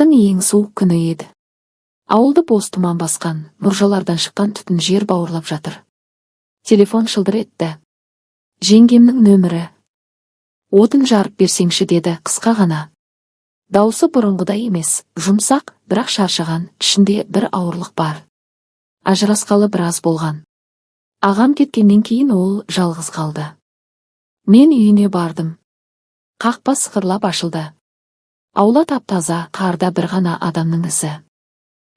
Қыстың ең суық күні еді. Ауылды боз тұман басқан, мұржалардан шыққан түтін жер бауырлап жатыр. Телефон шылдыр етті. Жеңгемнің нөмірі. «Отын жарып берсеңші», – деді қысқа ғана. Даусы бұрынғыдай емес, жұмсақ, бірақ шаршаған, ішінде бір ауырлық бар. Ажырасқалы біраз болған. Ағам кеткеннен кейін ол жалғыз қалды. Мен үйіне бардым. Қақпа сықырлап ашылды. Аула тап-таза, қарда бір ғана адамның ізі.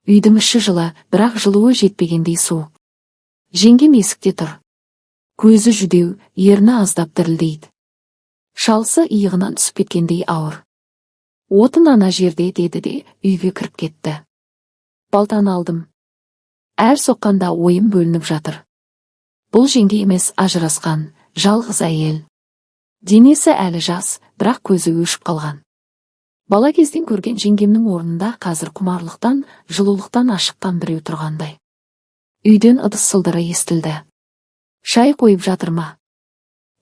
Үйдің іші жылы, бірақ жылуы жетпегендей суық. Жеңгем есікте тұр. Көзі жүдеу, ерні аздап дірілдейді. Шалысы иығынан түсіп кеткендей ауыр. «Отын ана жерде», – деді де үйге кіріп кетті. Балтаны алдым. Әр соққанда ойым бөлініп жатыр. Бұл жеңге емес, ажырасқан, жалғыз әйел. Денесі әлі жас, бірақ көзі өшіп қалған. Бала кезден көрген жеңгемнің орнында қазір құмарлықтан, жылулықтан ашыққан біреу тұрғандай. Үйден ыдыс сылдыры естілді. Шай қойып жатыр ма?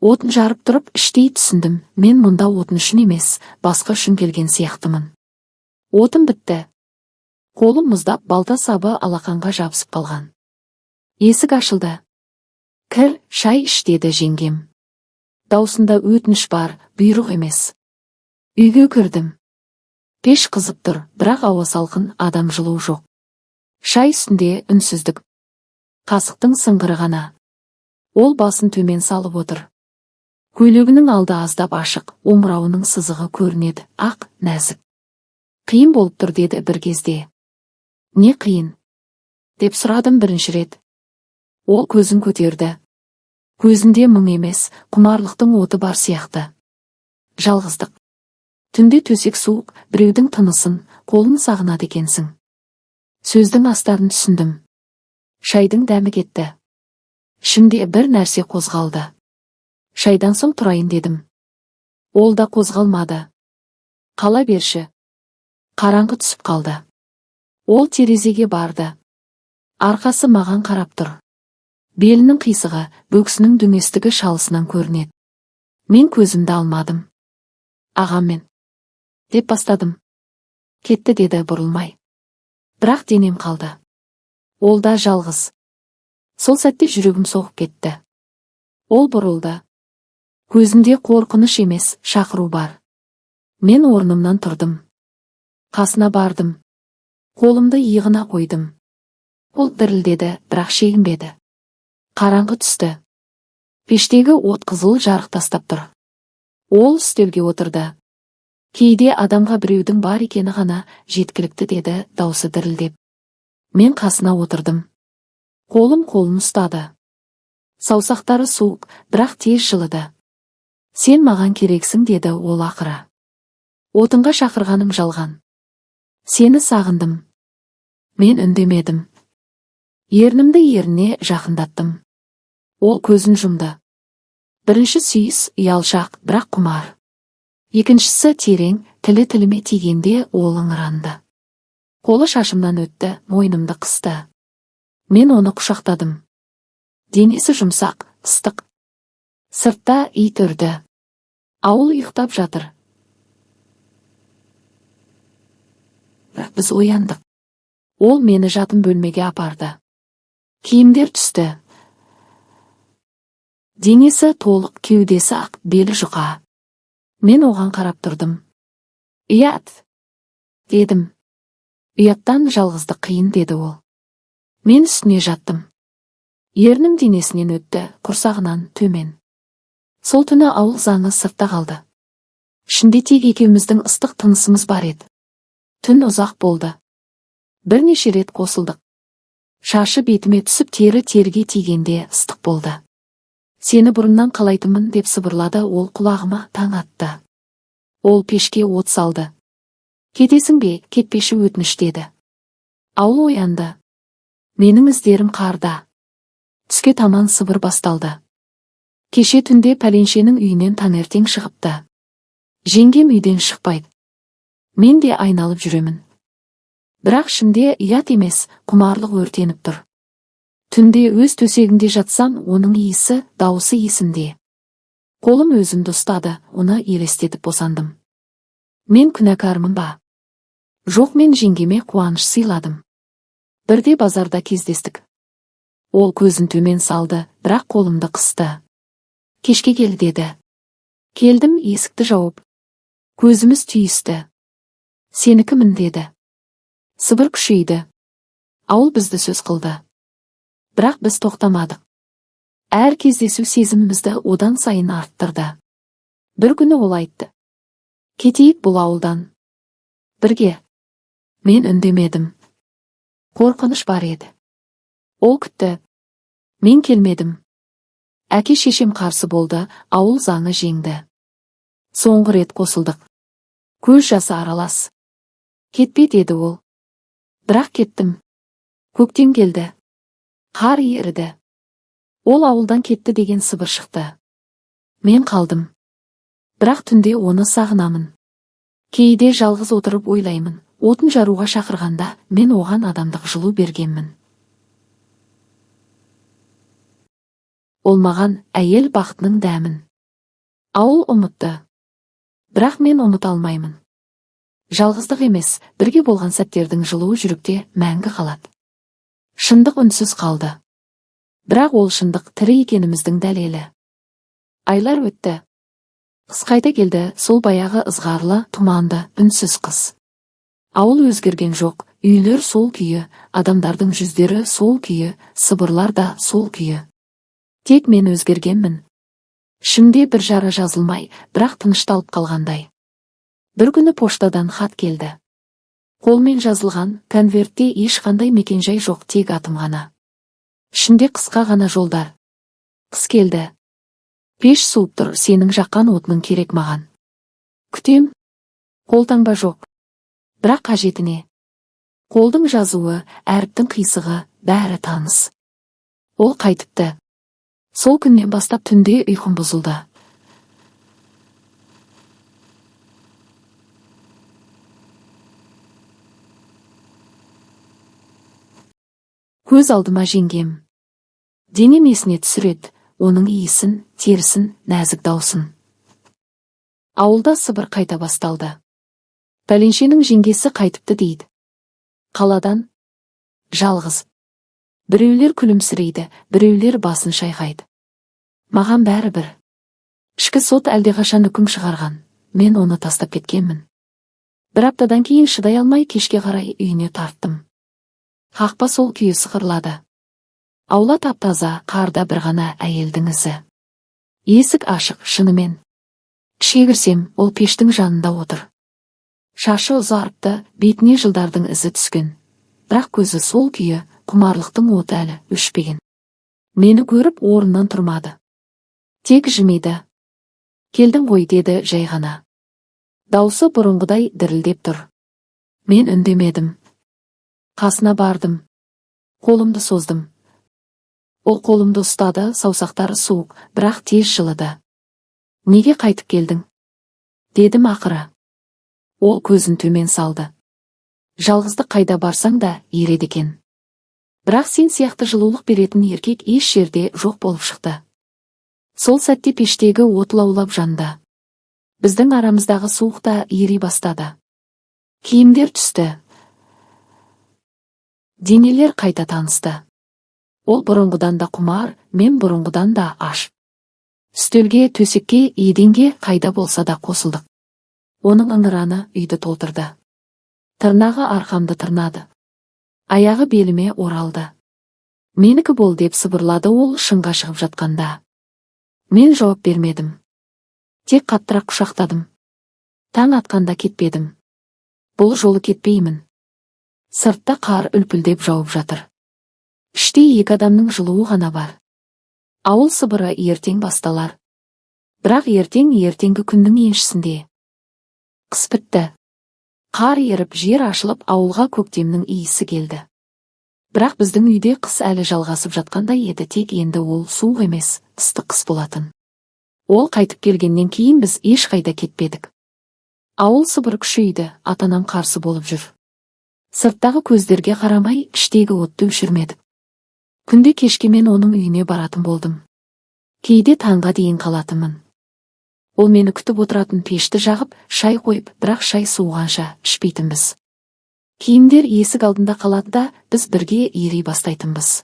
Отын жарып тұрып, іштей түсіндім: мен мұнда отын үшін емес, басқа үшін келген сияқтымын. Отын бітті. Қолым мұздап, балта сабы алақанға жабысып қалған. Есік ашылды. «Кір, шай іш», – деді жеңгем. Даусында өтініш бар, бұйрық емес. Үйге кірдім. Пеш қызып тұр, бірақ ауа салқын, адам жылу жоқ. Шай үстінде үнсіздік. Қасықтың сыңғыры ғана. Ол басын төмен салып отыр. Көйлегінің алды аздап ашық, омырауының сызығы көрінеді, ақ, нәзік. «Қиын болып тұр», – деді бір кезде. «Не қиын?» – деп сұрадым бірінші рет. Ол көзін көтерді. Көзінде мұң емес, құмарлықтың оты бар сияқты. Жалғыздық. Түнде төсек суық, біреудің тынысын, қолын сағынады екенсің. Сөздің астарын түсіндім. Шайдың дәмі кетті. Ішімде бір нәрсе қозғалды. Шайдан соң тұрайын дедім. Ол да қозғалмады. «Қала берші». Қараңғы түсіп қалды. Ол терезеге барды. Арқасы маған қарап тұр. Белінің қисығы, бөксінің дөңестігі шалысынан көрінеді. Мен көзімді алмадым. «Ағаммен», – деп бастадым. «Кетті», – деді бұрылмай. «Бірақ денем қалды. Ол да жалғыз». Сол сәтте жүрегім соғып кетті. Ол бұрылды. Көзінде қорқыныш емес, шақыру бар. Мен орнымнан тұрдым. Қасына бардым. Қолымды иығына қойдым. Ол дірілдеді, бірақ шегінбеді. Қараңғы түсті. Пештегі от қызыл жарық тастап тұр. Ол үстелге отырды. «Кейде адамға біреудің бар екені ғана жеткілікті», – деді даусы дірілдеп. Мен қасына отырдым. Қолым қолын ұстады. Саусақтары суық, бірақ тез жылыды. «Сен маған керексің», – деді ол ақыры. «Отынға шақырғаным жалған. Сені сағындым». Мен үндемедім. Ернімді ерніне жақындаттым. Ол көзін жұмды. Бірінші сүйіс ұялшақ, бірақ құмар. Екіншісі терең, тілі тіліме тигенде ол ыңыранды. Қолы шашымнан өтті, мойнымды қысты. Мен оны құшақтадым. Денесі жұмсақ, ыстық. Сыртта ит үрді. Ауыл ұйықтап жатыр. Бірақ біз ояндық. Ол мені жатын бөлмеге апарды. Киімдер түсті. Денесі толық, кеудесі ақ, белі жұқа. Мен оған қарап тұрдым. «Ұят», – дедім. «Ұяттан жалғыздық қиын», – деді ол. Мен үстіне жаттым. Ернім денесінен өтті, құрсағынан төмен. Сол түні ауыл заңы сыртта қалды. Ішінде тек екеуміздің ыстық тынысымыз бар еді. Түн ұзақ болды. Бірнеше рет қосылдық. Шашы бетіме түсіп, тері теріге тигенде ыстық болды. «Сені бұрыннан қалайтынмын», – деп сыбырлады ол құлағыма. Таң атты. Ол пешке от салды. «Кетесің бе? Кетпеші, өтініш», – деді. Ауыл оянды. Менің іздерім қарда. Түске таман сыбыр басталды. Кеше түнде пәленшенің үйінен таңертең шығыпты. Жеңгем үйден шықпайды. Мен де айналып жүремін. Бірақ ішімде ұят емес, құмарлық өртеніп тұр. Түнде өз төсегімде жатсам, оның иісі, дауысы есімде. Қолым өзімді ұстады, оны елестетіп босандым. Мен күнәкармын ба? Жоқ, мен жеңгеме қуаныш сыйладым. Бірде базарда кездестік. Ол көзін төмен салды, бірақ қолымды қысты. Кешке кел деді. Келдім, есікті жауып. Көзіміз түйісті. Сенікімін деді. Сыбыр күшейді. Ауыл бізді сөз қылды. Бірақ біз тоқтамадық. Әр кездесу сезімімізді одан сайын арттырды. Бір күні ол айтты: «Кетейік бұл ауылдан. Бірге». Мен үндемедім. Қорқыныш бар еді. Ол күтті. Мен келмедім. Әке шешем қарсы болды, ауыл заңы жеңді. Соңғы рет қосылдық. Көз жасы аралас. «Кетпе», – деді ол. Бірақ кеттім. Көктем келді. Қар еріді. Ол ауылдан кетті деген сыбыр шықты. Мен қалдым. Бірақ түнде оны сағынамын. Кейде жалғыз отырып ойлаймын: отын жаруға шақырғанда мен оған адамдық жылу бергенмін. Ол маған әйел бақытының дәмін. Ауыл ұмытты. Бірақ мен ұмыта алмаймын. Жалғыздық емес, бірге болған сәттердің жылуы жүректе мәңгі қалады. Шындық үнсіз қалды. Бірақ ол шындық тірі екеніміздің дәлелі. Айлар өтті. Қыс қайта келді, сол баяғы ызғарлы, тұманды, үнсіз қыс. Ауыл өзгерген жоқ, үйлер сол күйі, адамдардың жүздері сол күйі, сыбырлар да сол күйі. Тек мен өзгергенмін. Ішімде бір жара жазылмай, бірақ тынышталып қалғандай. Бір күні поштадан хат келді. Қолмен жазылған, конвертте ешқандай мекенжай жоқ, тек атым ғана. Ішінде қысқа ғана жолдар. Қыс келді. Пеш суып тұр, сенің жаққан отының керек маған. Күтем. Қолтаңба жоқ. Бірақ қажеті не? Қолдың жазуы, әріптің қисығы, бәрі таныс. Ол қайтыпты. Сол күннен бастап түнде ұйқым бұзылды. Көз алдыма жеңгем. Денем есіне түсіреді, оның иісін, терісін, нәзік даусын. Ауылда сыбыр қайта басталды. Пәленшенің жеңгесі қайтыпты дейді. Қаладан. Жалғыз. Біреулер күлімсірейді, біреулер басын шайқайды. Маған бәрібір. Ішкі сот әлдеқашан үкім шығарған. Мен оны тастап кеткенмін. Бір аптадан кейін шыдай алмай кешке қарай үйіне тарттым. Қақпа сол күйі сықырлады. Аула тап-таза, қарда бір ғана әйелдің ізі. Есік ашық, шынымен. Ішке кірсем, ол пештің жанында отыр. Шашы ұзарыпты, бетіне жылдардың ізі түскен. Бірақ көзі сол күйі, құмарлықтың оты әлі өшпеген. Мені көріп орнынан тұрмады. Тек жымиды. «Келдің ғой», – деді жай ғана. Даусы бұрынғыдай дірілдеп тұр. Мен үндемедім. Қасына бардым. Қолымды создым. Ол қолымды ұстады, саусақтары суық, бірақ тез жылыды. «Неге қайтып келдің?» – дедім ақыры. Ол көзін төмен салды. «Жалғыздық қайда барсаң да ереді екен. Бірақ сен сияқты жылулық беретін еркек еш жерде жоқ болып шықты». Сол сәтте пештегі от лаулап жанды. Біздің арамыздағы суық та ери бастады. Киімдер түсті. Денелер қайта танысты. Ол бұрынғыдан да құмар, мен бұрынғыдан да аш. Үстелге, төсекке, еденге, қайда болса да қосылдық. Оның ыңыраны үйді толтырды. Тырнағы арқамды тырнады. Аяғы беліме оралды. «Менікі бол», – деп сыбырлады ол шыңға шығып жатқанда. Мен жауап бермедім. Тек қаттырақ құшақтадым. Таң атқанда кетпедім. Бұл жолы кетпеймін. Сыртта қар үлпілдеп жауып жатыр. Іште екі адамның жылуы ғана бар. Ауыл сыбыры ертең басталар. Бірақ ертең ертеңгі күннің еншісінде. Қыс бітті. Қар еріп, жер ашылып, ауылға көктемнің иісі келді. Бірақ біздің үйде қыс әлі жалғасып жатқандай еді, тек енді ол суық емес, ыстық қыс болатын. Ол қайтып келгеннен кейін біз ешқайда кетпедік. Ауыл сыбыры күшейді, ата-анам қарсы болып жүр. Сырттағы көздерге қарамай, іштегі отты өшірмедік. Күнде кешке мен оның үйіне баратын болдым. Кейде таңға дейін қалатынмын. Ол мені күтіп отыратын, пешті жағып, шай қойып, бірақ шай суығанша ішпейтінбіз. Киімдер есік алдында қалады да, біз бірге ери бастайтынбыз.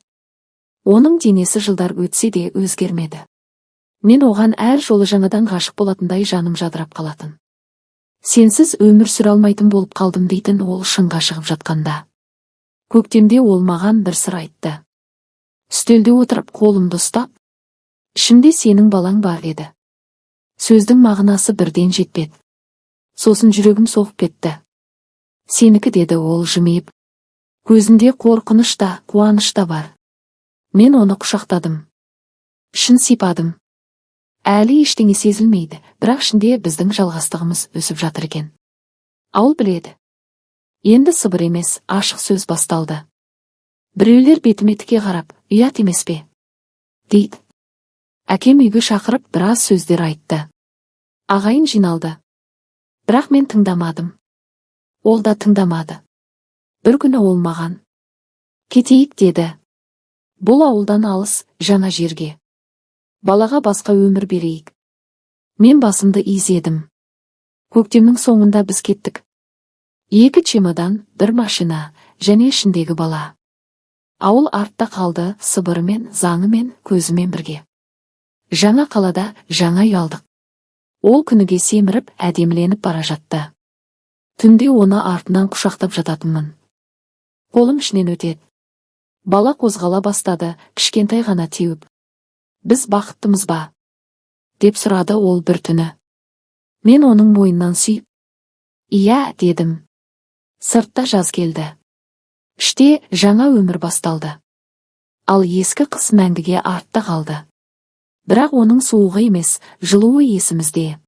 Оның денесі жылдар өтсе де өзгермеді. Мен оған әр жолы жаңадан ғашық болатындай жаным жадырап қалатын. «Сенсіз өмір сүре алмайтын болып қалдым», – дейтін ол шыңға шығып жатқанда. Көктемде ол маған бір сыр айтты. Үстелде отырып, қолымды ұстап, «Ішімде сенің балаң бар», – деді. Сөздің мағынасы бірден жетпеді. Сосын жүрегім соғып кетті. «Сенікі», – деді ол жымиып. Көзінде қорқыныш та, қуаныш та бар. Мен оны құшақтадым. Ішін сипадым. Әлі ештеңе сезілмейді, бірақ ішінде біздің жалғастығымыз өсіп жатыр екен. Ауыл біледі. Енді сыбыр емес, ашық сөз басталды. Біреулер бетіме тіке қарап, «Ұят емес пе?» дейді. Әкем үйге шақырып, біраз сөздер айтты. Ағайын жиналды. Бірақ мен тыңдамадым. Ол да тыңдамады. Бір күні ол маған: «Кетейік», – деді. «Бұл ауылдан алыс, жаңа жерге. Балаға басқа өмір берейік». Мен басымды изедім. Көктемнің соңында біз кеттік. Екі чемодан, бір машина және ішіндегі бала. Ауыл артта қалды, сыбырымен, заңымен, көзімен бірге. Жаңа қалада жаңа үй алдық. Ол күніге семіріп, әдеміленіп бара жатты. Түнде оны артынан құшақтап жататынмын. Қолым ішінен өтеді. Бала қозғала бастады, кішкентай ғана теуіп. «Біз бақыттымыз ба?» деп сұрады ол бір түні. Мен оның мойнынан сүйіп, «Иә», – дедім. Сыртта жаз келді. Іште жаңа өмір басталды. Ал ескі қыс мәңгіге артта қалды. Бірақ оның суығы емес, жылуы есімізде.